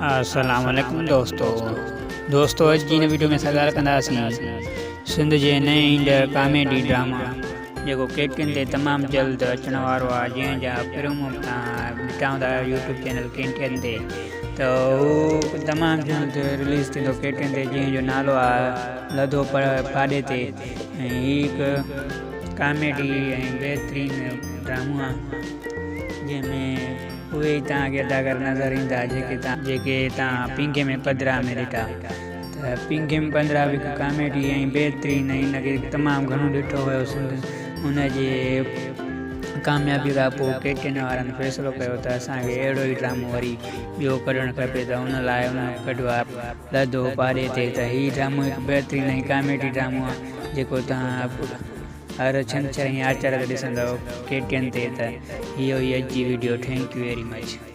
السلام عليڪم دوستو دوستو اڄ جي هن ويڊيو ۾ اسان ڳالهه ڪنداسين سنڌ جي نئين ايندڙ ڪاميڊي ڊراما جيڪو ڪيٽين تي تمام جلد اچڻ وارو آهي جنهن جا پرومو تان ڏٺا هوندا يوٽيوب چينل ڪيٽين تي ته هو تمام جلد رليز ٿيندو ڪيٽين تي جنهن جو نالو آهي لڌو پاڏي تي ۽ هي هڪ ڪاميڊي ۽ بهترين ڊرامو آهي جنهن ۾ اهي ئي توهان کي اداڪار نظر ايندا جيڪي توهان جيڪي توهان پينگهي ۾ پڌرا ۾ ڏٺا ته پينگهي ۾ پڌرا به هڪ ڪاميڊي ۽ بهترين ۽ ان کي تمام گهڻو ڏٺو ويو سنڌ ان جي ڪاميابي کان پوء ڪي ٽي اين وارن فيصلو ڪيو ته اسان کي اهڙو ئي ڊرامو وري ٻيو ڪڍڻ کپي ته ان لاء انهن ڪڍيو آهي لڌو پاڏي تي ته هي ڊرامو هڪ بهترين ۽ ڪاميڊي ڊرامو آهي جيڪو توهان هر ڇنڇر ۽ آچر تي ڏسندؤ ڪي ٽي اين تي ته هي هئي اڄ جي video thank you very much.